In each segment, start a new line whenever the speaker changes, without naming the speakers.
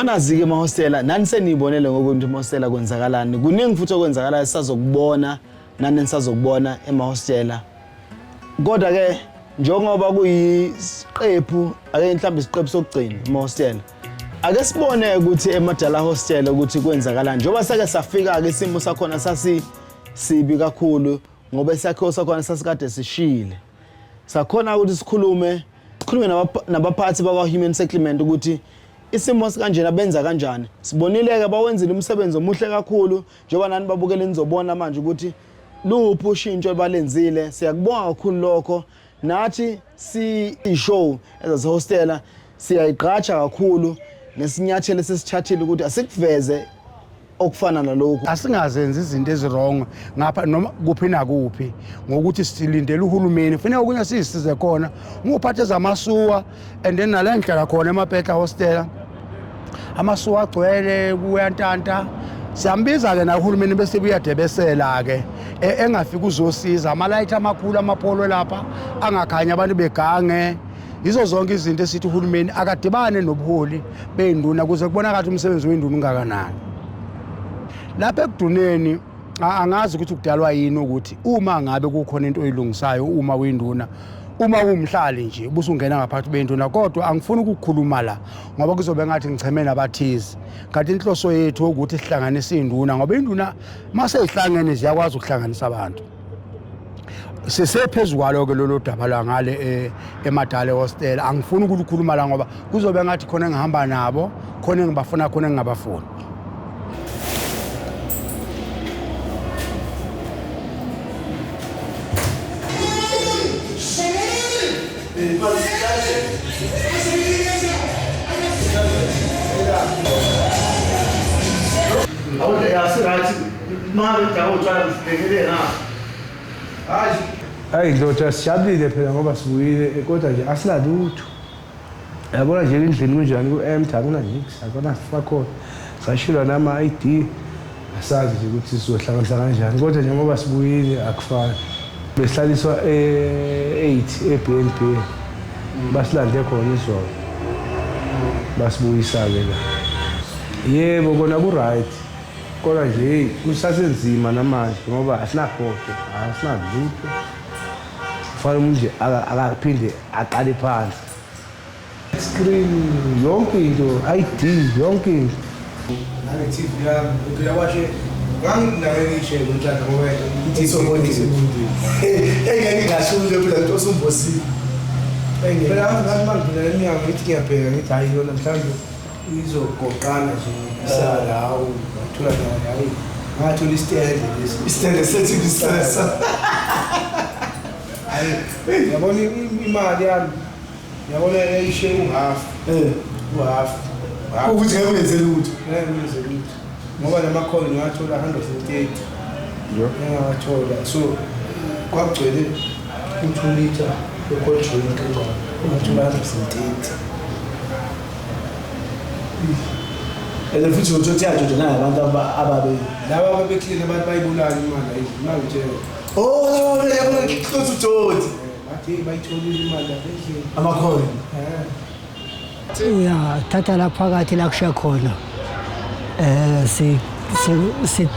Sonazi-ke emahostela, nani seniyibonele ngokuthi emahostela kwenzakalani. Kuningi futhi okwenzakalayo sisazokubona, nani nisazokubona emahostela. Kodwa-ke njengoba kuyisiqephu, ake mhlawumbe isiqephu sokugcina emahostela. Ake sibone ukuthi eMadala Hostel ukuthi kwenzakalani. Njengoba sake safika-ke isimo sakhona sasisibi kakhulu ngoba isakhiwo sakhona sasikade sishile. Sakhona ukuthi sikhulume sikhulume nabaphathi bakwa-Human Settlement ukuthi isimo sikanjena benza kanjani. Sibonile-ke bawenzile umsebenzi omuhle kakhulu njengoba nani babukele nizobona manje ukuthi luphi ushintsho abalenzile. Siyakubonga kakhulu lokho. Nathi siyi-show ezasehostela siyayigqaja kakhulu ngesinyathelo esesithathile ukuthi asikuveze okufana nalokhu.
Asingazenzi izinto eziwrong ngapha noma kuphi nakuphi ngokuthi silindele uhulumeni, kufuneka okunye sizisize khona nguphathe ezamasuwa and then nale ngihlala khona eMapetla hostela amasuwa agcwele kuyantanta. Siyambiza-ke na uhulumeni bese buyadebesela-ke engafiki uzosiza amalayithi amakhulu amapholo lapha angakhanya abantu begange. Yizo zonke izinto esithi uhulumeni akadibane nobuholi bey'nduna kuze kubonakale umsebenzi wey'nduna ungakanani lapha ekuduneni. Angazi ukuthi kudalwa yini ukuthi uma ngabe kukhona into oyilungisayo uma uyinduna, uma uwumhlali nje ubusungena ngaphakathi beyinduna. Kodwa angifuni ukukhuluma la ngoba kuzobe ngathi ngicheme nabathize, kanti inhloso yethu ukuthi sihlanganise iy'nduna ngoba induna uma seyihlangene ziyakwazi ukuhlanganisa abantu. Sisephezu kwalo-ke lolo daba lwangale eMadala ehostela. Angifuni ukulukhuluma la ngoba kuzobe ngathi khona engihamba nabo, khona engibafuna, khona engingabafuni.
Hayi ndoda, sijabulile phela ngoba sibuyile, kodwa nje asinalutho. Yabona nje endlini kunjani, ku-empty, akuna-nix, akunafakhona. Sashilwa nama-ID, asazi nje ukuthi sizohlanganisa kanjani, kodwa njengoba sibuyile akufani. Besihlaliswa e-8 e-B&B, basilande khona izolo, basibuyisa-ke la. Yebo, kona ku-right, kodwa nje heyi kusasenzima namanje ngoba asinabhodo, asinalutho. Kufanele umuntu nje akaphinde aqale phansi. Screen yonke into, ID yonke into.
Nane-TV yami phela kwashe nganginake ngisho nonhlanhla ngoba i-TV
engeke ingashule phela into osumbosile.
Phela ngathi uma ngivula le minyango ngithi ngiyabheka ngithi hhayi yona mhlawumbe izogoqana nje isala, hawu ngathola nayo, hhayi ngathola isitende lesi.
Isitende se-TV sesa.
Hhayi yabona imali yami, yabona yayishe uhalf. Uhalf.
Ukuthi ngeke uyenze lutho.
Ngeke uyenze lutho ngoba namakholi ngathola 130 engawathola, so kwagcwele u-2 litre we-cold drink, ngathola 130.
And futhi uzothi yajojo nabantu ababe
laba ababeklini abantu bayibulala imali ayidli imali nje.
Oh, laba yabona kuthi ujoti.
Bathi hey, bayitholile imali lapha endlini.
Amakholi.
Uyathatha la phakathi la kusha khona, si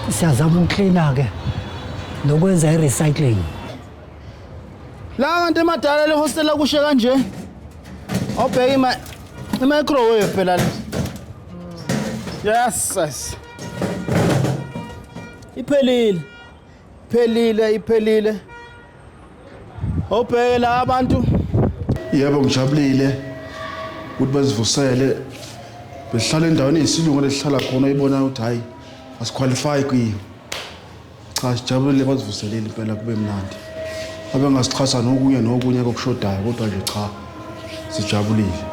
siyazama ukuklina ke nokwenza i-recycling.
La kanti eMadala le hostela kushe kanje. Awubheke i-microwave phela le. Yes. Iphelile. Iphelile, iphelile. Awubheke la abantu.
Yebo, ngijabulile ukuthi bazivusele, behlala endaweni eyisilungu lesihlala khona, ibona ukuthi hhayi asiqualify kuyo. Cha, sijabulile, bazivuselile impela, kube mnandi. Abengasixhasa nokunye nokunye kokushodayo, kodwa nje cha, sijabulile.